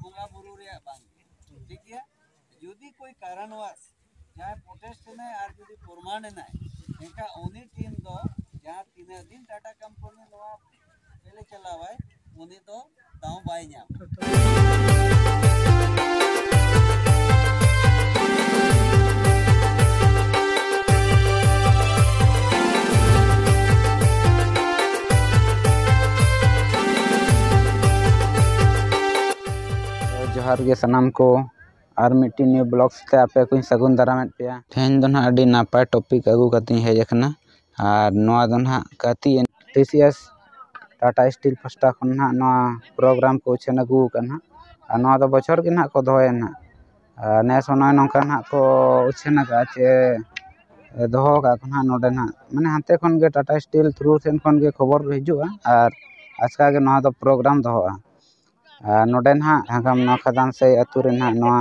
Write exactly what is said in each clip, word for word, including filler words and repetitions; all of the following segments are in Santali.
ᱵᱚᱸᱜᱟ ᱵᱩᱨᱩ ᱨᱮᱭᱟᱜ ᱵᱟᱝ, ᱴᱷᱤᱠ ᱜᱮᱭᱟ᱾ ᱡᱩᱫᱤ ᱠᱳᱭ ᱠᱟᱨᱚᱱᱵᱚᱥ ᱡᱟᱦᱟᱸᱭ ᱯᱨᱚᱴᱮᱥᱴ ᱮᱱᱟᱭ ᱟᱨ ᱡᱩᱫᱤ ᱯᱨᱚᱢᱟᱱ ᱮᱱᱟᱭ, ᱮᱱᱠᱷᱟᱱ ᱩᱱᱤ ᱴᱤᱢ ᱫᱚ ᱡᱟᱦᱟᱸ ᱛᱤᱱᱟᱹᱜ ᱫᱤᱱ ᱴᱟᱴᱟ ᱠᱳᱢᱯᱟᱱᱤ ᱱᱚᱣᱟ ᱯᱮᱞᱮ ᱪᱟᱞᱟᱣᱟᱭ, ᱩᱱᱤ ᱫᱚ ᱫᱟᱣ ᱵᱟᱭ ᱧᱟᱢᱟ᱾ ᱡᱚᱦᱟᱨ ᱜᱮ ᱥᱟᱱᱟᱢ ᱠᱚ, ᱟᱨ ᱢᱤᱫᱴᱤᱡ ᱱᱤᱭᱩ ᱵᱞᱚᱜ ᱛᱮ ᱟᱯᱮ ᱠᱚᱧ ᱥᱟᱹᱜᱩᱱ ᱫᱟᱨᱟᱢᱮᱫ ᱯᱮᱭᱟ᱾ ᱛᱮᱦᱮᱧ ᱫᱚ ᱱᱟᱦᱟᱜ ᱟᱹᱰᱤ ᱱᱟᱯᱟᱭ ᱴᱚᱯᱤᱠ ᱟᱹᱜᱩ ᱠᱟᱛᱮᱧ ᱦᱮᱡ ᱟᱠᱟᱱᱟ, ᱟᱨ ᱱᱚᱣᱟ ᱫᱚ ᱱᱟᱦᱟᱜ ᱠᱟᱹᱛᱤ T C S Tata steel ᱯᱟᱥᱴᱟ ᱠᱷᱚᱱ ᱱᱟᱦᱟᱜ ᱱᱚᱣᱟ ᱯᱨᱳᱜᱨᱟᱢ ᱠᱚ ᱩᱪᱷᱟᱹᱱ ᱟᱹᱜᱩ ᱟᱠᱟᱫ ᱱᱟᱦᱟᱜ, ᱟᱨ ᱱᱚᱣᱟ ᱫᱚ ᱵᱚᱪᱷᱚᱨ ᱜᱮ ᱱᱟᱦᱟᱜ ᱠᱚ ᱫᱚᱦᱚᱭᱟ ᱱᱟᱦᱟᱜ᱾ ᱟᱨ ᱱᱮᱥ ᱦᱚᱸ ᱱᱚᱜᱼᱚᱭ ᱱᱚᱝᱠᱟ ᱱᱟᱦᱟᱜ ᱠᱚ ᱩᱪᱷᱟᱹᱱ ᱟᱠᱟᱫᱼᱟ ᱪᱮ ᱫᱚᱦᱚ ᱟᱠᱟᱫ ᱠᱚ ᱱᱟᱦᱟᱜ ᱱᱚᱰᱮ ᱱᱟᱦᱟᱜ, ᱢᱟᱱᱮ ᱦᱟᱱᱛᱮ ᱠᱷᱚᱱ ᱜᱮ ᱴᱟᱴᱟ ᱥᱴᱤᱞ ᱛᱷᱨᱩ ᱥᱮᱱ ᱠᱷᱚᱱ ᱜᱮ ᱠᱷᱚᱵᱚᱨ ᱦᱤᱡᱩᱜᱼᱟ ᱟᱨ ᱟᱪᱠᱟ ᱜᱮ ᱱᱚᱣᱟ ᱫᱚ ᱯᱨᱳᱜᱨᱟᱢ ᱫᱚᱦᱚᱜᱼᱟ᱾ ᱟᱨ ᱱᱚᱰᱮ ᱱᱟᱦᱟᱜ ᱡᱷᱟᱲᱜᱨᱟᱢ ᱱᱚᱣᱟ ᱠᱷᱟᱫᱟᱱ ᱥᱮ ᱟᱹᱛᱩ ᱨᱮ ᱱᱟᱦᱟᱜ ᱱᱚᱣᱟ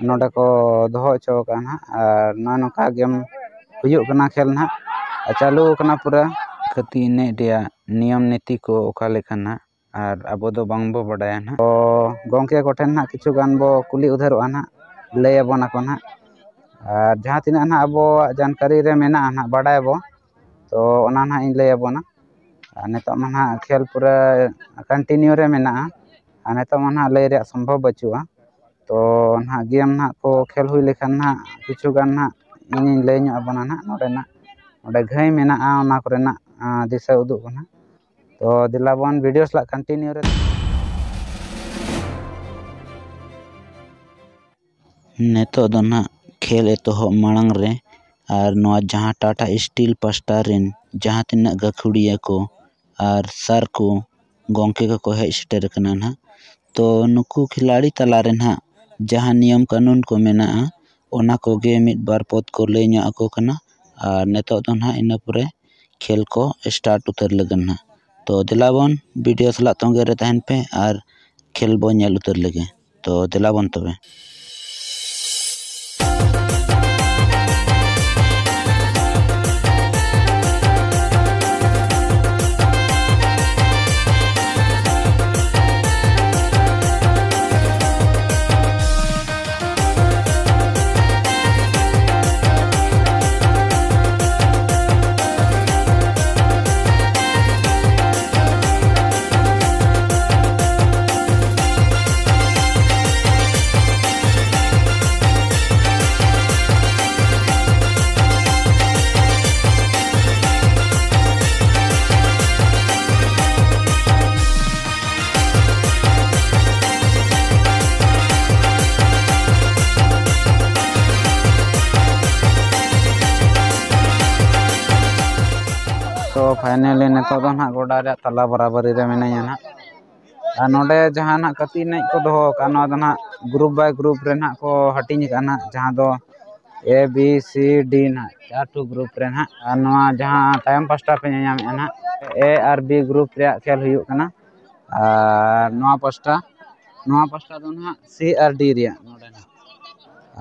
ᱱᱚᱰᱮ ᱠᱚ ᱫᱚᱦᱚ ᱦᱚᱪᱚ ᱟᱠᱟᱫᱼᱟ ᱱᱟᱦᱟᱜ, ᱟᱨ ᱱᱚᱜᱼᱚᱭ ᱱᱚᱝᱠᱟ ᱜᱮᱢ ᱦᱩᱭᱩᱜ ᱠᱟᱱᱟ ᱠᱷᱮᱞ ᱱᱟᱦᱟᱜ, ᱟᱨ ᱪᱟᱹᱞᱩ ᱟᱠᱟᱱᱟ ᱯᱩᱨᱟᱹ᱾ ᱠᱟᱹᱛᱤ ᱮᱱᱮᱡ ᱨᱮᱭᱟᱜ ᱱᱤᱭᱚᱢ ᱱᱤᱛᱤ ᱠᱚ ᱚᱠᱟ ᱞᱮᱠᱟ ᱱᱟᱦᱟᱜ, ᱟᱨ ᱟᱵᱚ ᱫᱚ ᱵᱟᱝ ᱵᱚ ᱵᱟᱰᱟᱭᱟ ᱱᱟᱦᱟᱜ᱾ ᱛᱚ ᱜᱚᱢᱠᱮ ᱠᱚᱴᱷᱮᱱ ᱱᱟᱦᱟᱜ ᱠᱤᱪᱷᱩ ᱜᱟᱱ ᱵᱚ ᱠᱩᱞᱤ ᱩᱫᱷᱟᱹᱨᱚᱜᱼᱟ ᱱᱟᱦᱟᱜ, ᱞᱟᱹᱭ ᱟᱵᱚᱱᱟ ᱠᱚ ᱱᱟᱦᱟᱜ᱾ ᱟᱨ ᱡᱟᱦᱟᱸ ᱛᱤᱱᱟᱹᱜ ᱱᱟᱦᱟᱜ ᱟᱵᱚᱣᱟᱜ ᱡᱟᱱᱠᱟᱨᱤ ᱨᱮ ᱢᱮᱱᱟᱜᱼᱟ ᱱᱟᱦᱟᱜ, ᱵᱟᱰᱟᱭᱟᱵᱚ, ᱛᱚ ᱚᱱᱟ ᱱᱟᱦᱟᱜ ᱤᱧ ᱞᱟᱹᱭ ᱟᱵᱚᱱᱟ᱾ ᱟᱨ ᱱᱤᱛᱚᱜ ᱢᱟ ᱱᱟᱦᱟᱜ ᱠᱷᱮᱞ ᱯᱩᱨᱟᱹ ᱠᱚᱱᱴᱤᱱᱤᱭᱩ ᱨᱮ ᱢᱮᱱᱟᱜᱼᱟ, ᱟᱨ ᱱᱤᱛᱚᱜ ᱢᱟ ᱱᱟᱦᱟᱜ ᱞᱟᱹᱭ ᱨᱮᱭᱟᱜ ᱥᱚᱢᱵᱷᱚᱵ ᱵᱟᱹᱪᱩᱜᱼᱟ᱾ ᱛᱚ ᱱᱟᱦᱟᱜ ᱜᱮᱢ ᱱᱟᱦᱟᱜ ᱠᱚ ᱠᱷᱮᱞ ᱦᱩᱭ ᱞᱮᱠᱷᱟᱱ ᱱᱟᱦᱟᱜ ᱠᱤᱪᱷᱩ ᱜᱟᱱ ᱱᱟᱦᱟᱜ ᱤᱧᱤᱧ ᱞᱟᱹᱭ ᱧᱚᱜ ᱟᱵᱚᱱᱟ ᱱᱟᱦᱟᱜ ᱱᱚᱰᱮᱱᱟᱜ᱾ ᱱᱚᱰᱮ ᱜᱷᱟᱹᱭ ᱢᱮᱱᱟᱜᱼᱟ, ᱚᱱᱟ ᱠᱚᱨᱮᱱᱟᱜ, ᱟᱸ, ᱫᱤᱥᱟᱹ ᱩᱫᱩᱜ ᱠᱚ ᱱᱟᱦᱟᱜ᱾ ᱛᱚ ᱫᱮᱞᱟ ᱵᱚᱱ ᱵᱷᱤᱰᱤᱭᱳ ᱥᱟᱞᱟᱜ ᱠᱚᱱᱴᱤᱱᱤᱭᱩ ᱨᱮ᱾ ᱱᱤᱛᱚᱜ ᱫᱚ ᱱᱟᱦᱟᱜ ᱠᱷᱮᱞ ᱮᱛᱚᱦᱚᱵ ᱢᱟᱲᱟᱝ ᱨᱮ ᱟᱨ ᱱᱚᱣᱟ ᱡᱟᱦᱟᱸ ᱴᱟᱴᱟ ᱥᱴᱤᱞ ᱯᱟᱥᱴᱟ ᱨᱮᱱ ᱡᱟᱦᱟᱸ ᱛᱤᱱᱟᱹᱜ ᱜᱟᱹᱠᱷᱩᱲᱤᱭᱟᱹ ᱠᱚ ᱟᱨ ᱥᱟᱨ ᱠᱚ, ᱜᱚᱢᱠᱮ ᱠᱚᱠᱚ ᱦᱮᱡ ᱥᱮᱴᱮᱨ ᱟᱠᱟᱱᱟ ᱱᱟᱦᱟᱜ᱾ ᱛᱚ ᱱᱩᱠᱩ ᱠᱷᱤᱞᱟᱲᱤ ᱛᱟᱞᱟ ᱨᱮ ᱱᱟᱦᱟᱜ ᱡᱟᱦᱟᱸ ᱱᱤᱭᱚᱢ ᱠᱟᱹᱱᱩᱱ ᱠᱚ ᱢᱮᱱᱟᱜᱼᱟ, ᱚᱱᱟ ᱠᱚᱜᱮ ᱢᱤᱫ ᱵᱟᱨ ᱯᱚᱫ ᱠᱚ ᱞᱟᱹᱭ ᱧᱚᱜ ᱟᱠᱚ ᱠᱟᱱᱟ᱾ ᱟᱨ ᱱᱤᱛᱚᱜ ᱫᱚ ᱱᱟᱦᱟᱜ ᱤᱱᱟᱹ ᱯᱚᱨᱮ ᱠᱷᱮᱞ ᱠᱚ ᱥᱴᱟᱨᱴ ᱩᱛᱟᱹᱨ ᱞᱟᱹᱜᱤᱫ ᱱᱟᱦᱟᱜ᱾ ᱛᱚ ᱫᱮᱞᱟ ᱵᱚᱱ ᱵᱷᱤᱰᱤᱭᱳ ᱥᱟᱞᱟᱜ ᱛᱚᱸᱜᱮ ᱨᱮ ᱛᱟᱦᱮᱱ ᱯᱮ ᱟᱨ ᱠᱷᱮᱞ ᱵᱚᱱ ᱧᱮᱞ ᱩᱛᱟᱹᱨ ᱞᱮᱜᱮ᱾ ᱛᱚ ᱫᱮᱞᱟ ᱵᱚᱱ ᱛᱚᱵᱮ᱾ ᱯᱷᱟᱭᱱᱟᱞᱤ ᱱᱤᱛᱚᱜ ᱫᱚ ᱱᱟᱦᱟᱜ ᱜᱚᱰᱟ ᱨᱮᱭᱟᱜ ᱛᱟᱞᱟ ᱵᱟᱨᱟᱵᱟᱨᱤ ᱨᱮ ᱢᱤᱱᱟᱹᱧᱟ ᱱᱟᱦᱟᱜ᱾ ᱟᱨ ᱱᱚᱰᱮ ᱡᱟᱦᱟᱸ ᱱᱟᱦᱟᱜ ᱠᱟᱹᱴᱤᱡ ᱮᱱᱮᱡ ᱠᱚ ᱫᱚᱦᱚ ᱟᱠᱟᱫᱼᱟ, ᱱᱚᱣᱟ ᱫᱚ ᱱᱟᱦᱟᱜ ᱜᱨᱩᱯ ᱵᱟᱭ ᱜᱨᱩᱯ ᱨᱮ ᱱᱟᱦᱟᱜ ᱠᱚ ᱦᱟᱹᱴᱤᱧ ᱟᱠᱟᱫᱼᱟ ᱱᱟᱦᱟᱜ, ᱡᱟᱦᱟᱸ ᱫᱚ ᱮ ᱵᱤ ᱥᱤ ᱰᱤ ᱱᱟᱦᱟᱜ ᱪᱟᱨ ᱴᱩ ᱜᱨᱩᱯ ᱨᱮ ᱱᱟᱦᱟᱜ᱾ ᱟᱨ ᱱᱚᱣᱟ ᱡᱟᱦᱟᱸ ᱛᱟᱭᱚᱢ ᱯᱟᱥᱴᱟ ᱯᱮ ᱧᱮᱧᱟᱢᱮᱫᱼᱟ ᱱᱟᱦᱟᱜ, ᱮ ᱟᱨ ᱵᱤ ᱜᱨᱩᱯ ᱨᱮᱭᱟᱜ ᱠᱷᱮᱞ ᱦᱩᱭᱩᱜ ᱠᱟᱱᱟ᱾ ᱟᱨ ᱱᱚᱣᱟ ᱯᱟᱥᱴᱟ, ᱱᱚᱣᱟ ᱯᱟᱥᱴᱟ ᱫᱚ ᱱᱟᱦᱟᱜ ᱥᱤ ᱟᱨ ᱰᱤ ᱨᱮᱭᱟᱜ ᱱᱚᱰᱮ ᱱᱟᱦᱟᱜ᱾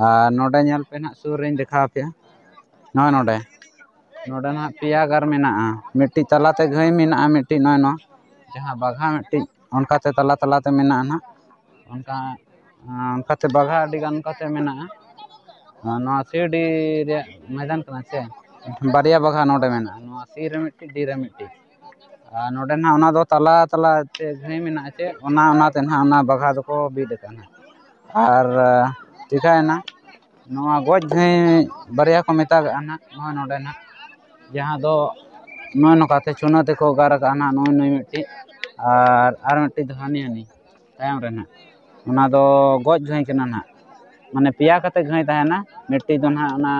ᱟᱨ ᱱᱚᱰᱮ ᱧᱮᱞ ᱯᱮ ᱱᱟᱦᱟᱜ, ᱥᱩᱨ ᱨᱤᱧ ᱫᱮᱠᱷᱟᱣ ᱟᱯᱮᱭᱟ, ᱱᱚᱜᱼᱚᱭ ᱱᱚᱰᱮ, ᱱᱚᱰᱮ ᱱᱟᱦᱟᱜ ᱯᱮᱭᱟ ᱜᱟᱨ ᱢᱮᱱᱟᱜᱼᱟ᱾ ᱢᱤᱫᱴᱤᱡ ᱛᱟᱞᱟᱛᱮ ᱜᱷᱟᱹᱭ ᱢᱮᱱᱟᱜᱼᱟ, ᱢᱤᱫᱴᱤᱡ ᱱᱚᱜᱼᱚᱭ ᱱᱚᱣᱟ ᱡᱟᱦᱟᱸ ᱵᱟᱜᱷᱟ ᱢᱤᱫᱴᱤᱡ ᱚᱱᱠᱟᱛᱮ ᱛᱟᱞᱟ ᱛᱟᱞᱟᱛᱮ ᱢᱮᱱᱟᱜᱼᱟ ᱱᱟᱦᱟᱜ᱾ ᱚᱱᱠᱟ, ᱟᱸ, ᱚᱱᱠᱟᱛᱮ ᱵᱟᱜᱷᱟ ᱟᱹᱰᱤ ᱜᱟᱱ ᱚᱱᱠᱟᱛᱮ ᱢᱮᱱᱟᱜᱼᱟ᱾ ᱟᱨ ᱱᱚᱣᱟ ᱥᱤ ᱰᱤ ᱨᱮᱭᱟᱜ ᱢᱚᱭᱫᱟᱱ ᱠᱟᱱᱟ ᱥᱮ, ᱵᱟᱨᱭᱟ ᱵᱟᱜᱷᱟ ᱱᱚᱰᱮ ᱢᱮᱱᱟᱜᱼᱟ, ᱱᱚᱣᱟ ᱥᱤ ᱨᱮ ᱢᱤᱫᱴᱤᱡ, ᱰᱤ ᱨᱮ ᱢᱤᱫᱴᱤᱡ᱾ ᱟᱨ ᱱᱚᱰᱮ ᱱᱟᱦᱟᱜ ᱚᱱᱟ ᱫᱚ ᱛᱟᱞᱟ ᱛᱟᱞᱟ ᱛᱮ ᱜᱷᱟᱹᱭ ᱢᱮᱱᱟᱜᱼᱟ ᱪᱮ, ᱚᱱᱟ, ᱚᱱᱟᱛᱮ ᱱᱟᱦᱟᱜ ᱚᱱᱟ ᱵᱟᱜᱷᱟ ᱫᱚᱠᱚ ᱵᱤᱫ ᱟᱠᱟᱫᱼᱟ ᱱᱟᱦᱟᱜ᱾ ᱟᱨ, ᱟᱸ, ᱪᱤᱠᱟᱹᱭᱮᱱᱟ, ᱱᱚᱣᱟ ᱜᱚᱡ ᱜᱷᱟᱹᱭ ᱵᱟᱨᱭᱟ ᱠᱚ ᱢᱮᱛᱟᱜᱟᱜᱼᱟ ᱱᱟᱦᱟᱜ, ᱱᱚᱜᱼᱚᱭ ᱱᱚᱰᱮ ᱱᱟᱦᱟᱜ, ᱡᱟᱦᱟᱸ ᱫᱚ ᱱᱚᱜᱼᱚᱭ ᱱᱚᱝᱠᱟᱛᱮ ᱪᱩᱱᱟᱹ ᱛᱮᱠᱚ ᱜᱟᱨ ᱟᱠᱟᱫᱼᱟ ᱱᱟᱦᱟᱜ, ᱱᱩᱭ ᱱᱩᱭ ᱢᱤᱫᱴᱤᱡ, ᱟᱨ, ᱟᱨ ᱢᱤᱫᱴᱤᱡ ᱫᱚ ᱦᱟᱹᱱᱤ ᱦᱟᱹᱱᱤ ᱛᱟᱭᱚᱢ ᱨᱮ ᱱᱟᱦᱟᱜ, ᱚᱱᱟ ᱫᱚ ᱜᱚᱡ ᱜᱷᱟᱹᱭ ᱠᱟᱱᱟ ᱱᱟᱦᱟᱜ᱾ ᱢᱟᱱᱮ ᱯᱮᱭᱟ ᱠᱟᱛᱮ ᱜᱷᱟᱹᱭ ᱛᱟᱦᱮᱱᱟ, ᱢᱤᱫᱴᱤᱡ ᱫᱚ ᱱᱟᱦᱟᱜ ᱚᱱᱟ,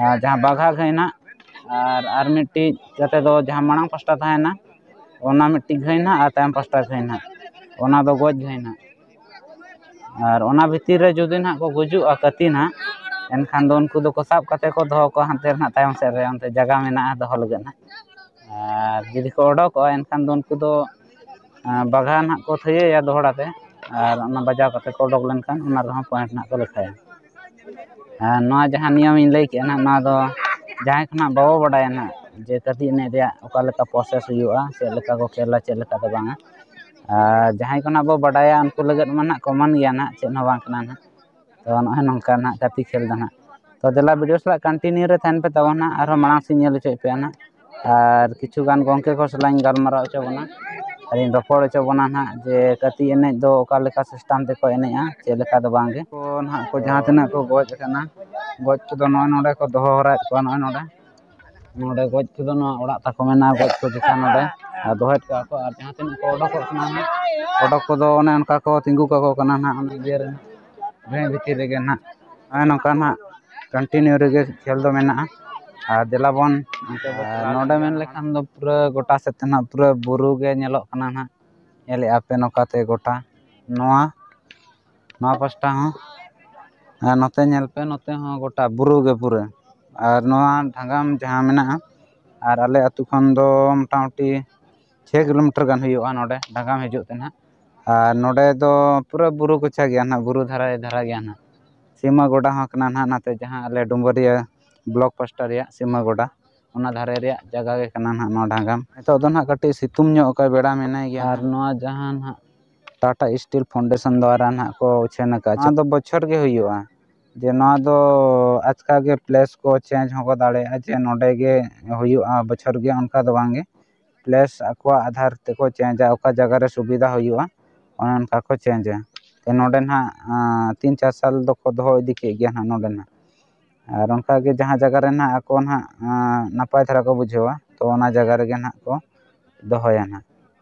ᱟᱨ, ᱡᱟᱦᱟᱸ ᱵᱟᱜᱷᱟ ᱜᱷᱟᱹᱭ ᱱᱟᱦᱟᱜ, ᱟᱨ, ᱟᱨ ᱢᱤᱫᱴᱤᱡ ᱠᱟᱛᱮ ᱫᱚ ᱡᱟᱦᱟᱸ ᱢᱟᱲᱟᱝ ᱯᱟᱥᱴᱟ ᱛᱟᱦᱮᱱᱟ, ᱚᱱᱟ ᱢᱤᱫᱴᱤᱡ ᱜᱷᱟᱹᱭ ᱱᱟᱦᱟᱜ, ᱟᱨ ᱛᱟᱭᱚᱢ ᱯᱟᱥᱴᱟ ᱜᱷᱟᱹᱭ ᱱᱟᱦᱟᱜ, ᱚᱱᱟ ᱫᱚ ᱜᱚᱡ ᱜᱷᱟᱹᱭ ᱱᱟᱦᱟᱜ᱾ ᱟᱨ ᱚᱱᱟ ᱵᱷᱤᱛᱤᱨ ᱨᱮ ᱡᱩᱫᱤ ᱱᱟᱦᱟᱜ ᱠᱚ ᱜᱩᱡᱩᱜᱼᱟ ᱠᱟᱹᱛᱤ ᱱᱟᱦᱟᱜ, ᱮᱱᱠᱷᱟᱱ ᱫᱚ ᱩᱱᱠᱩ ᱫᱚᱠᱚ ᱥᱟᱵ ᱠᱟᱛᱮ ᱠᱚ ᱫᱚᱦᱚ ᱠᱚᱣᱟ ᱦᱟᱱᱛᱮ ᱨᱮ ᱱᱟᱦᱟᱜ ᱛᱟᱭᱚᱢ ᱥᱮᱫ ᱨᱮ, ᱚᱱᱛᱮ ᱡᱟᱭᱜᱟ ᱢᱮᱱᱟᱜᱼᱟ ᱫᱚᱦᱚ ᱞᱟᱹᱜᱤᱫ ᱱᱟᱦᱟᱜ᱾ ᱟᱨ ᱡᱩᱫᱤ ᱠᱚ ᱚᱰᱚᱠᱚᱜᱼᱟ, ᱮᱱᱠᱷᱟᱱ ᱫᱚ ᱩᱱᱠᱩ ᱫᱚ, ᱟᱸ, ᱵᱟᱜᱷᱟ ᱱᱟᱦᱟᱜ ᱠᱚ ᱛᱷᱟᱹᱭᱟᱹᱭᱟ ᱫᱚᱦᱲᱟ ᱛᱮ, ᱟᱨ ᱚᱱᱟ ᱵᱟᱡᱟᱣ ᱠᱟᱛᱮ ᱠᱚ ᱚᱰᱚᱠ ᱞᱮᱱᱠᱷᱟᱱ ᱚᱱᱟ ᱨᱮᱦᱚᱸ ᱯᱚᱭᱮᱱᱴ ᱱᱟᱦᱟᱜ ᱠᱚ ᱞᱮᱠᱷᱟᱭᱟ᱾ ᱟᱨ ᱱᱚᱣᱟ ᱡᱟᱦᱟᱸ ᱱᱤᱭᱚᱢ ᱤᱧ ᱞᱟᱹᱭ ᱠᱮᱜᱼᱟ ᱱᱟᱦᱟᱜ, ᱱᱚᱣᱟ ᱫᱚ ᱡᱟᱦᱟᱸᱭ ᱠᱷᱚᱱᱟᱜ ᱵᱟᱵᱚ ᱵᱟᱰᱟᱭᱟ ᱱᱟᱦᱟᱜ ᱡᱮ ᱠᱟᱹᱛᱤ ᱮᱱᱮᱡ ᱨᱮᱭᱟᱜ ᱚᱠᱟ ᱞᱮᱠᱟ ᱯᱨᱚᱥᱮᱥ ᱦᱩᱭᱩᱜᱼᱟ, ᱪᱮᱫ ᱞᱮᱠᱟ ᱠᱚ ᱠᱷᱮᱞᱟ, ᱪᱮᱫ ᱞᱮᱠᱟ ᱫᱚ ᱵᱟᱝᱟ, ᱟᱨ ᱡᱟᱦᱟᱸᱭ ᱠᱷᱚᱱᱟᱜ ᱵᱚ ᱵᱟᱰᱟᱭᱟ ᱩᱱᱠᱩ ᱞᱟᱹᱜᱤᱫ ᱢᱟ ᱱᱟᱦᱟᱜ ᱠᱚᱢᱚᱱ ᱜᱮᱭᱟ ᱱᱟᱦᱟᱜ, ᱪᱮᱫ ᱦᱚᱸ ᱵᱟᱝ ᱠᱟᱱᱟ ᱱᱟᱦᱟᱜ᱾ ᱛᱚ ᱱᱚᱜᱼᱚᱭ ᱱᱚᱝᱠᱟ ᱱᱟᱦᱟᱜ ᱠᱟᱹᱛᱤ ᱠᱷᱮᱞ ᱫᱚ ᱱᱟᱦᱟᱜ᱾ ᱛᱚ ᱫᱮᱞᱟ ᱵᱷᱤᱰᱤᱭᱳ ᱥᱟᱞᱟᱜ ᱠᱚᱱᱴᱤᱱᱤᱭᱩ ᱨᱮ ᱛᱟᱦᱮᱱ ᱯᱮ ᱛᱟᱵᱚᱱ ᱱᱟᱦᱟᱜ, ᱟᱨᱦᱚᱸ ᱢᱟᱲᱟᱝ ᱥᱮᱫ ᱧᱮᱞ ᱦᱚᱪᱚᱭᱮᱫ ᱯᱮᱭᱟ ᱱᱟᱦᱟᱜ᱾ ᱟᱨ ᱠᱤᱪᱷᱩ ᱜᱟᱱ ᱜᱚᱢᱠᱮ ᱠᱚ ᱥᱟᱞᱟᱜ ᱤᱧ ᱜᱟᱞᱢᱟᱨᱟᱣ ᱦᱚᱪᱚ ᱵᱚᱱᱟ, ᱟᱨᱤᱧ ᱨᱚᱯᱚᱲ ᱦᱚᱪᱚ ᱵᱚᱱᱟ ᱱᱟᱦᱟᱜ ᱡᱮ ᱠᱟᱹᱛᱤ ᱮᱱᱮᱡ ᱫᱚ ᱚᱠᱟ ᱞᱮᱠᱟ ᱥᱤᱥᱴᱮᱢ ᱛᱮᱠᱚ ᱮᱱᱮᱡᱼᱟ, ᱪᱮᱫ ᱞᱮᱠᱟ ᱫᱚ ᱵᱟᱝᱜᱮ᱾ ᱠᱚ ᱱᱟᱦᱟᱜ ᱠᱚ ᱡᱟᱦᱟᱸ ᱛᱤᱱᱟᱹᱜ ᱠᱚ ᱜᱚᱡ ᱟᱠᱟᱱᱟ, ᱜᱚᱡ ᱠᱚᱫᱚ ᱱᱚᱜᱼᱚᱭ ᱱᱚᱰᱮ ᱠᱚ ᱫᱚᱦᱚ ᱦᱚᱨᱟᱭᱮᱫ ᱠᱚᱣᱟ, ᱱᱚᱜᱼᱚᱭ ᱱᱚᱰᱮ᱾ ᱱᱚᱰᱮ ᱜᱚᱡ ᱠᱚᱫᱚ ᱱᱚᱣᱟ ᱚᱲᱟᱜ ᱛᱟᱠᱚ ᱢᱮᱱᱟᱜᱼᱟ, ᱜᱚᱡ ᱠᱚ ᱡᱚᱠᱷᱟ ᱱᱚᱰᱮ ᱟᱨ ᱫᱚᱦᱚᱭᱮᱫ ᱠᱚᱣᱟ ᱠᱚ᱾ ᱟᱨ ᱡᱟᱦᱟᱸ ᱛᱤᱱᱟᱹᱜ ᱠᱚ ᱚᱰᱚᱠᱚᱜ ᱠᱟᱱᱟ ᱱᱟᱦᱟᱜ, ᱚᱰᱚᱠ ᱠᱚᱫᱚ ᱚᱱᱮ ᱚᱱᱠᱟ ᱠᱚ ᱛᱤᱸᱜᱩ ᱠᱟᱠᱚ ᱠᱟᱱᱟ ᱱᱟᱦᱟᱜ, ᱚᱱᱟ ᱤᱭᱟᱹ ᱨᱮ, ᱵᱷᱮᱸ ᱵᱷᱤᱛᱤᱨ ᱨᱮᱜᱮ ᱱᱟᱦᱟᱜ᱾ ᱱᱚᱜᱼᱚᱭ ᱱᱚᱝᱠᱟ ᱱᱟᱦᱟᱜ ᱠᱚᱱᱴᱤᱱᱤᱭᱩ ᱨᱮᱜᱮ ᱠᱷᱮᱞ ᱫᱚ ᱢᱮᱱᱟᱜᱼᱟ᱾ ᱟᱨ ᱫᱮᱞᱟ ᱵᱚᱱ ᱚᱱᱛᱮ ᱵᱚᱱ ᱟᱨ ᱪᱟᱞᱟᱣ ᱱᱚᱰᱮ ᱞᱮᱱ ᱢᱮᱱ ᱜᱮ᱾ ᱞᱮᱠᱷᱟᱱ ᱫᱚ ᱯᱩᱨᱟᱹ ᱜᱚᱴᱟ ᱥᱮᱫ ᱛᱮ ᱱᱟᱦᱟᱜ ᱯᱩᱨᱟᱹ ᱵᱩᱨᱩ ᱜᱮ ᱧᱮᱞᱚᱜ ᱠᱟᱱᱟ ᱱᱟᱦᱟᱜ᱾ ᱧᱮᱞᱮᱜᱼᱟ ᱯᱮ ᱱᱚᱝᱠᱟ ᱛᱮ ᱜᱚᱴᱟ ᱱᱚᱣᱟ, ᱱᱚᱣᱟ ᱯᱟᱥᱴᱟ ᱦᱚᱸ᱾ ᱟᱨ ᱱᱚᱛᱮ ᱧᱮᱞ ᱯᱮ, ᱱᱚᱛᱮ ᱦᱚᱸ ᱜᱚᱴᱟ ᱵᱩᱨᱩ ᱜᱮ ᱯᱩᱨᱟᱹ᱾ ᱟᱨ ᱱᱚᱣᱟ ᱰᱷᱟᱸᱜᱟᱢ ᱡᱟᱦᱟᱸ ᱢᱮᱱᱟᱜᱼᱟ, ᱟᱨ ᱟᱞᱮ ᱟᱹᱛᱩ ᱠᱷᱚᱱ ᱫᱚ ᱢᱚᱴᱟᱢᱩᱴᱤ ᱪᱷᱚᱭ ᱠᱤᱞᱳᱢᱤᱴᱟᱨ ᱜᱟᱱ ᱦᱩᱭᱩᱜᱼᱟ ᱱᱚᱰᱮ ᱰᱷᱟᱸᱜᱟᱢ ᱦᱤᱡᱩᱜ ᱛᱮ ᱱᱟᱦᱟᱜ᱾ ᱟᱨ ᱱᱚᱰᱮ ᱫᱚ ᱯᱩᱨᱟᱹ ᱵᱩᱨᱩ ᱠᱚᱪᱟ ᱜᱮᱭᱟ ᱱᱟᱦᱟᱜ, ᱵᱩᱨᱩ ᱫᱷᱟᱨᱮ ᱫᱷᱟᱨᱟ ᱜᱮᱭᱟ ᱱᱟᱦᱟᱜ᱾ ᱥᱤᱢᱟᱹ ᱜᱚᱰᱟ ᱦᱚᱸ ᱠᱟᱱᱟ ᱱᱟᱦᱟᱜ, ᱱᱟᱛᱮ ᱡᱟᱦᱟᱸ ᱟᱞᱮ ᱰᱩᱢᱵᱟᱹᱨᱤᱭᱟᱹ ᱵᱞᱚᱠ ᱯᱟᱥᱴᱟ ᱨᱮᱭᱟᱜ ᱥᱤᱢᱟᱹ ᱜᱚᱰᱟ, ᱚᱱᱟ ᱫᱷᱟᱨᱮ ᱨᱮᱭᱟᱜ ᱡᱟᱭᱜᱟ ᱜᱮ ᱠᱟᱱᱟ ᱱᱟᱦᱟᱜ ᱱᱚᱣᱟ ᱰᱷᱟᱸᱜᱟᱢ᱾ ᱱᱤᱛᱚᱜ ᱫᱚ ᱱᱟᱦᱟᱜ ᱠᱟᱹᱴᱤᱡ ᱥᱤᱛᱩᱝ ᱧᱚᱜ ᱟᱠᱟᱫ, ᱵᱮᱲᱟ ᱢᱮᱱᱟᱭ ᱜᱮᱭᱟ᱾ ᱟᱨ ᱱᱚᱣᱟ ᱡᱟᱦᱟᱸ ᱱᱟᱦᱟᱜ ᱴᱟᱴᱟ ᱥᱴᱤᱞ ᱯᱷᱟᱣᱩᱱᱰᱮᱥᱚᱱ ᱫᱣᱟᱨᱟ ᱱᱟᱦᱟᱜ ᱠᱚ ᱩᱪᱷᱟᱹᱱ ᱟᱠᱟᱫᱼᱟ, ᱱᱚᱣᱟ ᱫᱚ ᱵᱚᱪᱷᱚᱨ ᱜᱮ ᱦᱩᱭᱩᱜᱼᱟ᱾ ᱡᱮ ᱱᱚᱣᱟ ᱫᱚ ᱟᱪᱠᱟ ᱜᱮ ᱯᱞᱮᱥ ᱠᱚ ᱪᱮᱧᱡᱽ ᱦᱚᱸᱠᱚ ᱫᱟᱲᱮᱭᱟᱜᱼᱟ, ᱡᱮ ᱱᱚᱰᱮ ᱜᱮ ᱦᱩᱭᱩᱜᱼᱟ ᱵᱚᱪᱷᱚᱨ ᱜᱮ, ᱚᱱᱠᱟ ᱫᱚ ᱵᱟᱝ ᱜᱮ᱾ ᱯᱞᱮᱥ ᱟᱠᱚᱣᱟᱜ ᱟᱫᱷᱟᱨ ᱛᱮᱠᱚ ᱪᱮᱧᱡᱟ, ᱚᱠᱟ ᱡᱟᱭᱜᱟ ᱨᱮ ᱥᱩᱵᱤᱫᱷᱟ ᱦᱩᱭᱩᱜᱼᱟ, ᱚᱱᱮ ᱚᱱᱠᱟ ᱠᱚ ᱪᱮᱧᱡᱟ᱾ ᱛᱚ ᱱᱚᱰᱮ ᱱᱟᱦᱟᱜ, ᱟᱸ, ᱛᱤᱱ ᱪᱟᱨ ᱥᱟᱞ ᱫᱚᱠᱚ ᱫᱚᱦᱚ ᱤᱫᱤ ᱠᱮᱫ ᱜᱮᱭᱟ ᱱᱟᱦᱟᱜ ᱱᱚᱰᱮ ᱱᱟᱦᱟᱜ᱾ ᱟᱨ ᱚᱱᱠᱟ ᱜᱮ ᱡᱟᱦᱟᱸ ᱡᱟᱭᱜᱟ ᱨᱮ ᱱᱟᱦᱟᱜ ᱟᱠᱚ ᱱᱟᱦᱟᱜ, ᱟᱸ, ᱱᱟᱯᱟᱭ ᱫᱷᱟᱨᱟ ᱠᱚ ᱵᱩᱡᱷᱟᱹᱣᱟ, ᱛᱚ ᱚᱱᱟ ᱡᱟᱭᱜᱟ ᱨᱮᱜᱮ ᱱᱟᱦᱟᱜ ᱠᱚ ᱫᱚᱦᱚᱭᱟ ᱱᱟᱦᱟᱜ᱾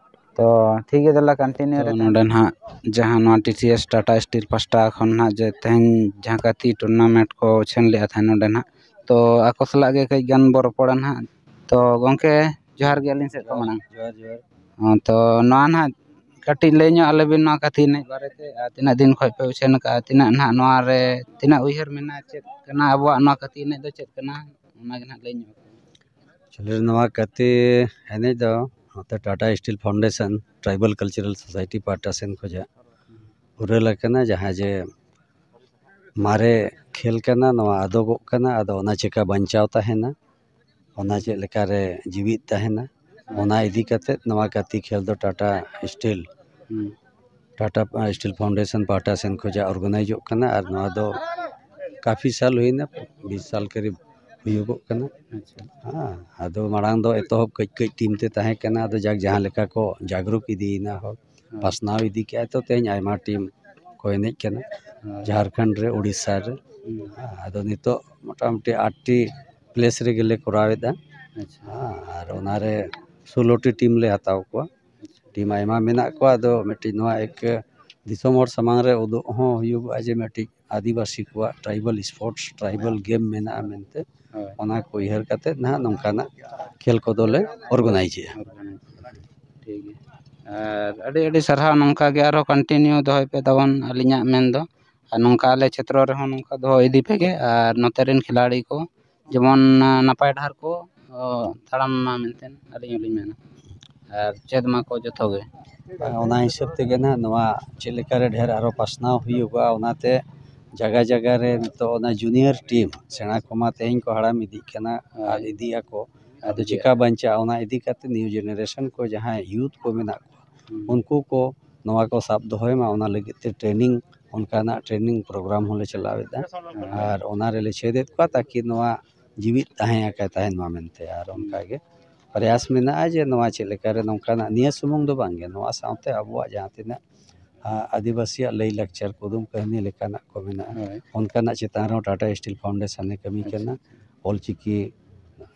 ᱛᱚ ᱴᱷᱤᱠ ᱜᱮᱭᱟ, ᱫᱮᱞᱟ ᱠᱚᱱᱴᱤᱱᱤᱭᱩ ᱛᱚ ᱨᱮ ᱱᱚᱰᱮ ᱱᱟᱦᱟᱜ ᱡᱟᱦᱟᱸ ᱱᱚᱣᱟ T C S Tata steel ᱯᱟᱥᱴᱟ ᱠᱷᱚᱱ ᱱᱟᱦᱟᱜ ᱡᱮ ᱛᱮᱦᱮᱧ ᱡᱟᱦᱟᱸ ᱠᱟᱹᱛᱤ ᱴᱩᱨᱱᱟᱢᱮᱱᱴ ᱠᱚ ᱩᱪᱷᱟᱹᱱ ᱞᱮᱫᱼᱟ ᱛᱟᱦᱮᱸᱫ ᱱᱚᱰᱮ ᱱᱟᱦᱟᱜ, ᱛᱚ ᱟᱠᱚ ᱥᱟᱞᱟᱜ ᱜᱮ ᱠᱟᱹᱡ ᱜᱟᱱ ᱵᱚ ᱨᱚᱯᱚᱲᱟ ᱱᱟᱦᱟᱜ᱾ ᱛᱚ ᱜᱚᱢᱠᱮ, ᱡᱚᱦᱟᱨ ᱜᱮ ᱟᱹᱞᱤᱧ ᱥᱮᱫ ᱠᱷᱚᱱ ᱢᱟᱲᱟᱝ᱾ ᱡᱚᱦᱟᱨ, ᱡᱚᱦᱟᱨ᱾ ᱦᱚᱸ, ᱛᱚ ᱱᱚᱣᱟ ᱱᱟᱦᱟᱜ ᱠᱟᱹᱴᱤᱡ ᱞᱟᱹᱭ ᱧᱚᱜ ᱟᱞᱮ ᱵᱤᱱ ᱱᱚᱣᱟ ᱠᱟᱹᱛᱤ ᱮᱱᱮᱡ ᱵᱟᱨᱮᱛᱮ, ᱟᱨ ᱛᱤᱱᱟᱹᱜ ᱫᱤᱱ ᱠᱷᱚᱱ ᱯᱮ ᱩᱪᱷᱟᱹᱱ ᱟᱠᱟᱫᱼᱟ, ᱛᱤᱱᱟᱹᱜ ᱱᱟᱦᱟᱜ ᱱᱚᱣᱟ ᱨᱮ ᱛᱤᱱᱟᱹᱜ ᱩᱭᱦᱟᱹᱨ ᱢᱮᱱᱟᱜᱼᱟ, ᱪᱮᱫ ᱠᱟᱱᱟ ᱟᱵᱚᱣᱟᱜ ᱱᱚᱣᱟ ᱠᱟᱹᱛᱤ ᱮᱱᱮᱡ ᱫᱚ, ᱪᱮᱫ ᱠᱟᱱᱟ, ᱚᱱᱟ ᱜᱮ ᱱᱟᱦᱟᱜ ᱞᱟᱹᱭ ᱧᱚᱜ᱾ ᱪᱚᱞᱮ, ᱱᱚᱣᱟ ᱠᱟᱹᱛᱤ ᱮᱱᱮᱡ ᱫᱚ ᱱᱚᱛᱮ Tata steel foundation tribal cultural society ᱯᱟᱦᱴᱟ ᱥᱮᱱ ᱠᱷᱚᱱᱟᱜ ᱩᱨᱟᱹᱞ ᱟᱠᱟᱱᱟ, ᱡᱟᱦᱟᱸ ᱡᱮ ᱢᱟᱨᱮ ᱠᱷᱮᱞ ᱠᱟᱱᱟ, ᱱᱚᱣᱟ ᱟᱫᱚᱜᱚᱜ ᱠᱟᱱᱟ, ᱟᱫᱚ ᱚᱱᱟ ᱪᱮᱠᱟ ᱵᱟᱧᱪᱟᱣ ᱛᱟᱦᱮᱱᱟ, ᱚᱱᱟ ᱪᱮᱫ ᱞᱮᱠᱟᱨᱮ ᱡᱤᱣᱤᱫ ᱛᱟᱦᱮᱱᱟ, ᱚᱱᱟ ᱤᱫᱤ ᱠᱟᱛᱮᱫ ᱱᱚᱣᱟ ᱠᱟᱹᱛᱤ ᱠᱷᱮᱞ ᱫᱚ ᱴᱟᱴᱟ ᱥᱴᱤᱞ, ᱦᱩᱸ᱾ ᱴᱟᱴᱟ ᱥᱴᱤᱞ ᱯᱷᱟᱣᱩᱱᱰᱮᱥᱚᱱ ᱯᱟᱦᱴᱟ ᱥᱮᱱ ᱠᱷᱚᱱᱟᱜ ᱚᱨᱜᱟᱱᱟᱭᱤᱡᱚᱜ ᱠᱟᱱᱟ, ᱟᱨ ᱱᱚᱣᱟ ᱫᱚ ᱠᱟᱯᱷᱤ ᱥᱟᱞ ᱦᱩᱭᱱᱟ, ᱵᱤᱥ ᱥᱟᱞ ᱠᱟᱹᱨᱤᱵ ᱦᱩᱭᱩᱜᱚᱜ ᱠᱟᱱᱟ᱾ ᱟᱪᱪᱷᱟ᱾ ᱦᱮᱸ, ᱟᱫᱚ ᱢᱟᱲᱟᱝ ᱫᱚ ᱮᱛᱚᱦᱚᱵ ᱠᱟᱹᱡ ᱠᱟᱹᱡ ᱴᱤᱢ ᱛᱮ ᱛᱟᱦᱮᱸ ᱠᱟᱱᱟ, ᱟᱫᱚ ᱡᱟᱠ ᱡᱟᱦᱟᱸ ᱞᱮᱠᱟ ᱠᱚ ᱡᱟᱜᱽᱨᱩᱠ ᱤᱫᱤᱭᱮᱱᱟ ᱦᱚᱲ, ᱦᱮᱸ᱾ ᱯᱟᱥᱱᱟᱣ ᱤᱫᱤ ᱠᱮᱜᱼᱟ, ᱛᱚ ᱛᱮᱦᱮᱧ ᱟᱭᱢᱟ ᱴᱤᱢ ᱠᱚ ᱮᱱᱮᱡ ᱠᱟᱱᱟ᱾ ᱦᱮᱸ᱾ ᱡᱷᱟᱲᱠᱷᱚᱸᱰ ᱨᱮ, ᱩᱲᱤᱥᱥᱟ ᱨᱮ᱾ ᱦᱩᱸ᱾ ᱦᱮᱸ, ᱟᱫᱚ ᱱᱤᱛᱚᱜ ᱢᱚᱴᱟᱢᱩᱴᱤ ᱟᱴ ᱴᱤ ᱯᱞᱮᱥ ᱨᱮᱜᱮ ᱞᱮ ᱠᱚᱨᱟᱣ ᱮᱫᱟ᱾ ᱟᱪᱪᱷᱟ᱾ ᱦᱮᱸ, ᱟᱨ ᱚᱱᱟᱨᱮ ᱥᱳᱞᱳ ᱴᱤ ᱴᱤᱢ ᱞᱮ ᱦᱟᱛᱟᱣ ᱠᱚᱣᱟ᱾ ᱟᱪᱪᱷᱟ᱾ ᱴᱤᱢ ᱟᱭᱢᱟ ᱢᱮᱱᱟᱜ ᱠᱚᱣᱟ, ᱟᱫᱚ ᱢᱤᱫᱴᱤᱡ ᱱᱚᱣᱟ ᱮᱠ ᱫᱤᱥᱚᱢ ᱦᱚᱲ ᱥᱟᱢᱟᱝ ᱨᱮ ᱩᱫᱩᱜ ᱦᱚᱸ ᱦᱩᱭᱩᱜᱚᱜᱼᱟ ᱡᱮ ᱢᱤᱫᱴᱤᱡ ᱟᱹᱫᱤᱵᱟᱹᱥᱤ ᱠᱚᱣᱟᱜ ᱴᱨᱟᱭᱵᱟᱞ ᱥᱯᱳᱨᱴᱥ, ᱴᱨᱟᱭᱵᱟᱞ ᱜᱮᱢ ᱢᱮᱱᱟᱜᱼᱟ ᱢᱮᱱᱛᱮ᱾ ᱦᱳᱭ᱾ ᱚᱱᱟ ᱠᱚ ᱩᱭᱦᱟᱹᱨ ᱠᱟᱛᱮ ᱱᱟᱦᱟᱜ ᱱᱚᱝᱠᱟᱱᱟᱜ ᱠᱷᱮᱞ ᱠᱚᱫᱚᱞᱮ organize ᱮᱜᱼᱟ᱾ ᱴᱷᱤᱠ ᱜᱮᱭᱟ᱾ ᱟᱨ ᱟᱹᱰᱤ ᱟᱹᱰᱤ ᱥᱟᱨᱦᱟᱣ, ᱱᱚᱝᱠᱟ ᱜᱮ ᱟᱨᱦᱚᱸ continue ᱫᱚᱦᱚᱭ ᱯᱮ ᱛᱟᱵᱚᱱ ᱟᱹᱞᱤᱧᱟᱜ ᱢᱮᱱ ᱫᱚ᱾ ᱟᱨ ᱱᱚᱝᱠᱟ ᱟᱞᱮ ᱪᱷᱮᱛᱨᱚ ᱨᱮᱦᱚᱸ ᱱᱚᱝᱠᱟ ᱫᱚᱦᱚ ᱤᱫᱤ ᱯᱮᱜᱮ, ᱟᱨ ᱱᱚᱛᱮ ᱨᱮᱱ ᱠᱷᱤᱞᱟᱲᱤ ᱠᱚ ᱡᱮᱢᱚᱱ, ᱟ, ᱱᱟᱯᱟᱭ ᱰᱟᱦᱟᱨ ᱠᱚ, ᱚ, ᱛᱟᱲᱟᱢ ᱢᱟ ᱢᱮᱱᱛᱮ ᱟᱹᱞᱤᱧ ᱦᱚᱸᱞᱤᱧ ᱢᱮᱱᱟ᱾ ᱟᱨ ᱪᱮᱫ ᱢᱟᱠᱚ ᱡᱚᱛᱚ ᱜᱮ᱾ ᱚᱱᱟ ᱦᱤᱥᱟᱹᱵ ᱛᱮᱜᱮ ᱱᱟᱦᱟᱜ ᱱᱚᱣᱟ ᱪᱮᱫ ᱞᱮᱠᱟᱨᱮ ᱰᱷᱮᱨ ᱟᱨᱦᱚᱸ ᱯᱟᱥᱱᱟᱣ ᱦᱩᱭᱩᱜᱼᱟ, ᱚᱱᱟᱛᱮ ᱡᱟᱭᱜᱟ ᱡᱟᱭᱜᱟ ᱨᱮ ᱱᱤᱛᱚᱜ ᱚᱱᱟ junior team, ᱥᱮᱬᱟ ᱠᱚᱢᱟ ᱛᱮᱦᱮᱧ ᱠᱚ ᱦᱟᱲᱟᱢ ᱤᱫᱤᱜ ᱠᱟᱱᱟ ᱟᱨ ᱦᱳᱭ᱾ ᱤᱫᱤᱜ ᱟᱠᱚ᱾ ᱟᱫᱚ ᱟᱹᱰᱤ ᱪᱮᱠᱟ ᱵᱟᱧᱪᱟᱜᱼᱟ, ᱚᱱᱟ ᱤᱫᱤ ᱠᱟᱛᱮ new generation ᱠᱚ ᱡᱟᱦᱟᱸᱭ youth ᱠᱚ ᱢᱮᱱᱟᱜ ᱠᱚᱣᱟ, ᱦᱩᱸ᱾ ᱩᱱᱠᱩ ᱠᱚ ᱱᱚᱣᱟ ᱠᱚ ᱥᱟᱵ ᱫᱚᱦᱚᱭ ᱢᱟ, ᱚᱱᱟ ᱞᱟᱹᱜᱤᱫ ᱛᱮ training, ᱚᱱᱠᱟᱱᱟᱜ training program ᱦᱚᱸᱞᱮ ᱪᱟᱞᱟᱣᱮᱫᱟ᱾ ᱦᱩᱸ᱾ ᱟᱨ ᱚᱱᱟ ᱨᱮᱞᱮ ᱪᱮᱫᱮᱫ ᱠᱚᱣᱟ, ᱛᱟᱠᱤ ᱱᱚᱣᱟ ᱡᱤᱣᱤᱫ ᱛᱟᱦᱮᱸ ᱟᱠᱟᱭ ᱛᱟᱦᱮᱱ ᱢᱟ ᱢᱮᱱᱛᱮ᱾ ᱟᱨ ᱚᱱᱠᱟ ᱜᱮ ᱯᱨᱚᱭᱟᱥ ᱢᱮᱱᱟᱜᱼᱟ ᱡᱮ ᱱᱚᱣᱟ ᱪᱮᱫ ᱞᱮᱠᱟᱨᱮ ᱱᱚᱝᱠᱟᱱᱟᱜ ᱱᱤᱭᱟᱹ ᱥᱩᱢᱩᱝ ᱫᱚ ᱵᱟᱝᱜᱮ, ᱱᱚᱣᱟ ᱥᱟᱶᱛᱮ ᱟᱵᱚᱣᱟᱜ ᱡᱟᱦᱟᱸ ᱛᱤᱱᱟᱹᱜ, ᱟ, ᱟᱹᱫᱤᱵᱟᱹᱥᱤᱭᱟᱜ ᱞᱟᱹᱭ ᱞᱟᱠᱪᱟᱨ, ᱠᱩᱫᱩᱢ ᱠᱟᱹᱦᱱᱤ ᱞᱮᱠᱟᱱᱟᱜ ᱠᱚ ᱢᱮᱱᱟᱜᱼᱟ, ᱦᱳᱭ᱾ ᱚᱱᱠᱟᱱᱟᱜ ᱪᱮᱛᱟᱱ ᱨᱮᱦᱚᱸ ᱴᱟᱴᱟ ᱥᱴᱤᱞ ᱯᱷᱟᱣᱩᱱᱰᱮᱥᱚᱱ ᱮ ᱠᱟᱹᱢᱤ ᱟᱪᱪᱷᱟ᱾ ᱠᱟᱱᱟ᱾ ᱚᱞᱪᱤᱠᱤ,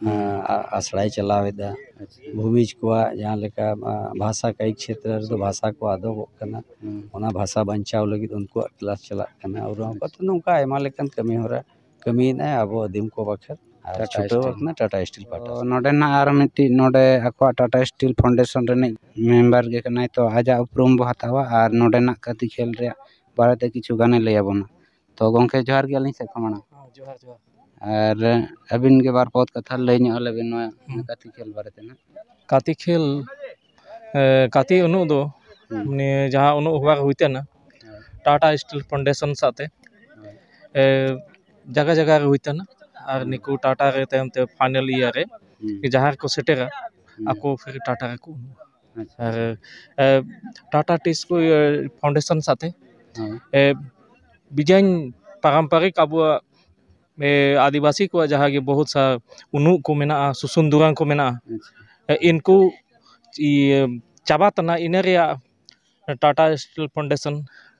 ᱦᱩᱸ᱾ ᱟ, ᱟ-, ᱟᱥᱲᱟᱭ ᱪᱟᱞᱟᱣᱮᱫᱟ᱾ ᱟᱪᱪᱷᱟ᱾ ᱵᱷᱩᱢᱤᱡᱽ ᱠᱚᱣᱟᱜ ᱡᱟᱦᱟᱸ ᱞᱮᱠᱟ, ᱟ, ᱵᱷᱟᱥᱟ ᱠᱟᱭᱤᱠ ᱠᱷᱮᱛᱨᱚ ᱨᱮᱫᱚ ᱵᱷᱟᱥᱟ ᱠᱚ ᱟᱫᱚᱜᱚᱜ ᱠᱟᱱᱟ, ᱦᱩᱸ᱾ ᱚᱱᱟ ᱵᱷᱟᱥᱟ ᱵᱟᱧᱪᱟᱣ ᱞᱟᱹᱜᱤᱫ ᱩᱱᱠᱩᱣᱟᱜ ᱠᱞᱟᱥ ᱪᱟᱞᱟᱜ ᱠᱟᱱᱟ᱾ ᱟᱨ ᱱᱚᱝᱠᱟ ᱛᱮ ᱱᱚᱝᱠᱟ ᱟᱭᱢᱟ ᱞᱮᱠᱟᱱ ᱠᱟᱹᱢᱤ ᱦᱚᱨᱟ ᱠᱟᱹᱢᱤᱭᱮᱫᱟᱭ ᱟᱵᱚ ᱟᱹᱫᱤᱢ ᱠᱚ ᱵᱟᱠᱷᱨᱟ᱾ ᱟᱨ ᱴᱟᱴᱟ ᱪᱷᱩᱴᱟᱹᱣ ᱥᱴᱤᱞ᱾ ᱟᱠᱟᱱᱟ ᱴᱟᱴᱟ ᱥᱴᱤᱞ ᱯᱟᱦᱴᱟ ᱛᱚ ᱥᱮᱫ᱾ ᱱᱚᱰᱮ ᱱᱟᱜ ᱟᱨ ᱢᱤᱫᱴᱤᱡ, ᱱᱚᱰᱮ ᱟᱠᱚᱣᱟᱜ ᱴᱟᱴᱟ ᱥᱴᱤᱞ ᱯᱷᱟᱣᱩᱱᱰᱮᱥᱚᱱ ᱨᱤᱱᱤᱡ ᱢᱮᱢᱵᱟᱨ ᱜᱮ ᱠᱟᱱᱟᱭ, ᱛᱚ ᱟᱡᱟᱜ ᱩᱯᱨᱩᱢ ᱵᱚ ᱦᱟᱛᱟᱣᱟ ᱟᱨ ᱱᱚᱰᱮᱱᱟᱜ ᱠᱟᱹᱛᱤ ᱠᱷᱮᱞ ᱨᱮᱭᱟᱜ ᱵᱟᱨᱮᱛᱮ ᱠᱤᱪᱷᱩ ᱜᱟᱱᱮ ᱞᱟᱹᱭ ᱟᱵᱚᱱᱟ᱾ ᱛᱚ ᱜᱚᱢᱠᱮ, ᱡᱚᱦᱟᱨ ᱜᱮ ᱟᱹᱞᱤᱧ ᱥᱮᱫ ᱠᱷᱚᱱ ᱢᱟᱲᱟᱝ᱾ ᱦᱮᱸ, ᱡᱚᱦᱟᱨ, ᱡᱚᱦᱟᱨ᱾ ᱟᱨ ᱟᱹᱵᱤᱱ ᱜᱮ ᱵᱟᱨ ᱯᱚᱫ ᱠᱟᱛᱷᱟ ᱞᱟᱹᱭ ᱧᱚᱜ ᱟᱞᱮ ᱵᱤᱱ ᱱᱚᱣᱟ ᱦᱩᱸ᱾ ᱠᱟᱹᱛᱤ ᱠᱷᱮᱞ ᱵᱟᱨᱮᱛᱮ ᱱᱟᱜ᱾ ᱠᱟᱹᱛᱤ ᱠᱷᱮᱞ, ᱮ, ᱠᱟᱹᱛᱤ ᱩᱱᱩᱜ ᱫᱚ, ᱦᱩᱸ᱾ ᱢᱟᱱᱮ ᱡᱟᱦᱟᱸ ᱩᱱᱩᱜ ᱦᱚᱵᱟᱨ ᱦᱩᱭ ᱛᱟᱦᱮᱱᱟ, ᱦᱮᱸ᱾ ᱴᱟᱴᱟ ᱥᱴᱤᱞ ᱯᱷᱟᱣᱩᱱᱰᱮᱥᱚᱱ ᱥᱟᱶᱛᱮ, ᱦᱮᱸ᱾ ᱮ, ᱡᱟᱭᱜᱟ ᱡᱟᱭᱜᱟ ᱨᱮ ᱦᱩᱭ ᱛᱟᱦᱮᱱᱟ᱾ ᱟᱨ ᱦᱩᱸ᱾ ᱱᱤᱠᱩ ᱴᱟᱴᱟ ᱨᱮ ᱛᱟᱭᱚᱢ ᱛᱮ final year ᱨᱮ ᱦᱩᱸ᱾ ᱡᱟᱦᱟᱸ ᱨᱮᱠᱚ ᱥᱮᱴᱮᱨᱟ, ᱦᱩᱸ᱾ ᱟᱠᱚ ᱯᱷᱤᱨ ᱴᱟᱴᱟ ᱨᱮᱠᱚ ᱩᱱᱩᱜᱼᱟ᱾ ᱟᱪᱪᱷᱟ᱾ ᱟᱨ, ᱮ, ᱴᱟᱴᱟ ᱴᱤ ᱥᱠᱩᱞ, ᱮ, ᱯᱷᱟᱣᱩᱱᱰᱮᱥᱚᱱ ᱥᱟᱶᱛᱮ, ᱦᱮᱸ᱾ ᱮ, ᱵᱤᱡᱟᱧ ᱯᱟᱨᱟᱢᱯᱟᱨᱤᱠ ᱟᱵᱚᱣᱟᱜ, ᱮ, ᱟᱹᱫᱤᱵᱟᱹᱥᱤ ᱠᱚᱣᱟᱜ ᱡᱟᱦᱟᱸ ᱜᱮ ᱵᱚᱦᱩᱛ ᱥᱟ ᱩᱱᱩᱜ ᱠᱚ ᱢᱮᱱᱟᱜᱼᱟ, ᱥᱩᱥᱩᱱ ᱫᱩᱨᱟᱝ ᱠᱚ ᱢᱮᱱᱟᱜᱼᱟ, ᱟᱪᱪᱷᱟ᱾ ᱮ, ᱤᱱᱠᱩ ᱤᱭᱟᱹ ᱪᱟᱵᱟ ᱛᱟᱱᱟ, ᱤᱱᱟᱹ ᱨᱮᱭᱟᱜ ᱴᱟᱴᱟ ᱥᱴᱤᱞ ᱯᱷᱟᱣᱩᱱᱰᱮᱥᱚᱱ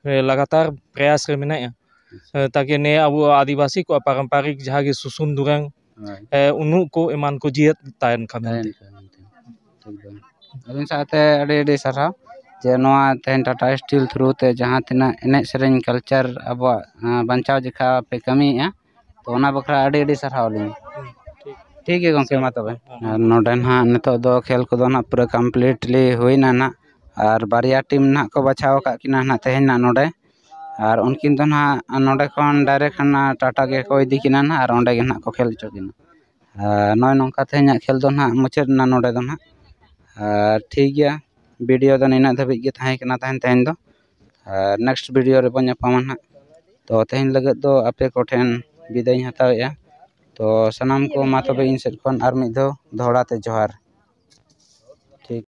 ᱨᱮ ᱞᱟᱜᱟᱛᱟᱨ ᱯᱨᱚᱭᱟᱥ ᱨᱮ ᱢᱮᱱᱟᱜᱼᱟ᱾ ᱟᱪᱪᱷᱟ᱾ ᱮ, ᱛᱟᱠᱤ ᱱᱤᱭᱟᱹ ᱟᱵᱚ ᱟᱹᱫᱤᱵᱟᱹᱥᱤ ᱠᱚᱣᱟᱜ ᱯᱟᱨᱟᱢᱯᱟᱨᱤᱠ ᱡᱟᱦᱟᱸ ᱜᱮ ᱥᱩᱥᱩᱱ ᱫᱩᱨᱟᱝ, ᱦᱳᱭ᱾ ᱮ, ᱩᱱᱩᱜ ᱠᱚ ᱮᱢᱟᱱ ᱠᱚ ᱡᱤᱭᱟᱹᱫ ᱛᱟᱦᱮᱱ ᱠᱷᱟᱱ ᱛᱟᱦᱮᱱ ᱢᱮᱱᱛᱮ᱾ ᱠᱷᱟᱱ ᱢᱮᱱᱛᱮ᱾ ᱮᱠᱫᱚᱢ᱾ ᱟᱹᱵᱤᱱ ᱥᱟᱶᱛᱮ ᱟᱹᱰᱤ ᱟᱹᱰᱤ ᱥᱟᱨᱦᱟᱣ ᱡᱮ ᱱᱚᱣᱟ ᱛᱮᱦᱮᱧ ᱴᱟᱴᱟ ᱥᱴᱤᱞ through ᱛᱮ ᱡᱟᱦᱟᱸ ᱛᱤᱱᱟᱹᱜ ᱮᱱᱮᱡ ᱥᱮᱨᱮᱧ culture ᱟᱵᱚᱣᱟᱜ, ᱟᱸ, ᱵᱟᱧᱪᱟᱣ ᱡᱮᱠᱷᱟ ᱯᱮ ᱠᱟᱹᱢᱤᱭᱮᱫᱼᱟ᱾ ᱛᱚ ᱚᱱᱟ ᱵᱟᱠᱷᱨᱟ ᱟᱹᱰᱤ ᱟᱹᱰᱤ ᱥᱟᱨᱦᱟᱣ ᱟᱹᱞᱤᱧ᱾ ᱴᱷᱤᱠ ᱜᱮᱭᱟ ᱜᱚᱢᱠᱮ, ᱢᱟ ᱛᱚᱵᱮ᱾ ᱟᱨ ᱱᱚᱰᱮ ᱱᱟᱦᱟᱜ ᱱᱤᱛᱚᱜ ᱫᱚ ᱠᱷᱮᱞ ᱠᱚᱫᱚ ᱱᱟᱦᱟᱜ ᱯᱩᱨᱟᱹ ᱠᱚᱢᱯᱞᱤᱴᱞᱤ ᱦᱩᱭᱱᱟ ᱱᱟᱦᱟᱜ, ᱟᱨ ᱵᱟᱨᱭᱟ ᱴᱤᱢ ᱱᱟᱦᱟᱜ ᱠᱚ ᱵᱟᱪᱷᱟᱣ ᱟᱠᱟᱫ ᱠᱤᱱᱟ ᱱᱟᱦᱟᱜ ᱛᱮᱦᱮᱧ ᱱᱟᱦᱟᱜ ᱱᱚᱰᱮ᱾ ᱟᱨ ᱩᱱᱠᱤᱱ ᱫᱚ ᱱᱟᱦᱟᱜ ᱱᱚᱰᱮ ᱠᱷᱚᱱ ᱰᱟᱭᱨᱮᱠᱴ ᱦᱟᱱᱟ ᱴᱟᱴᱟ ᱜᱮᱠᱚ ᱤᱫᱤ ᱠᱤᱱᱟ ᱱᱟᱦᱟᱜ, ᱟᱨ ᱚᱸᱰᱮ ᱜᱮ ᱱᱟᱦᱟᱜ ᱠᱚ ᱠᱷᱮᱞ ᱦᱚᱪᱚ ᱠᱤᱱᱟ᱾ ᱟᱨ ᱱᱚᱜᱼᱚᱭ ᱱᱚᱝᱠᱟ ᱛᱮᱦᱮᱧᱟᱜ ᱠᱷᱮᱞ ᱫᱚ ᱱᱟᱦᱟᱜ ᱢᱩᱪᱟᱹᱫ ᱮᱱᱟ ᱱᱚᱰᱮ ᱫᱚ ᱱᱟᱦᱟᱜ᱾ ᱟᱨ ᱴᱷᱤᱠ ᱜᱮᱭᱟ, ᱵᱷᱤᱰᱤᱭᱳ ᱫᱚ ᱱᱤᱱᱟᱹᱜ ᱫᱷᱟᱹᱵᱤᱡ ᱜᱮ ᱛᱟᱦᱮᱸ ᱠᱟᱱᱟ ᱛᱟᱦᱮᱱ ᱛᱮᱦᱮᱧ ᱫᱚ᱾ ᱟᱨ ᱱᱮᱠᱥᱴ ᱵᱷᱤᱰᱤᱭᱳ ᱨᱮᱵᱚᱱ ᱧᱟᱯᱟᱢᱟ ᱱᱟᱦᱟᱜ᱾ ᱛᱚ ᱛᱮᱦᱮᱧ ᱞᱟᱹᱜᱤᱫ ᱫᱚ ᱟᱯᱮ ᱠᱚᱴᱷᱮᱱ ᱵᱤᱫᱟᱹᱭ ᱤᱧ ᱦᱟᱛᱟᱣᱮᱫᱼᱟ᱾ ᱛᱚ ᱥᱟᱱᱟᱢ ᱠᱚ ᱢᱟ ᱛᱚᱵᱮ ᱤᱧ ᱥᱮᱫ ᱠᱷᱚᱱ ᱟᱨ ᱢᱤᱫ ᱫᱷᱟᱣ ᱫᱚᱦᱲᱟ ᱛᱮ ᱡᱚᱦᱟᱨ᱾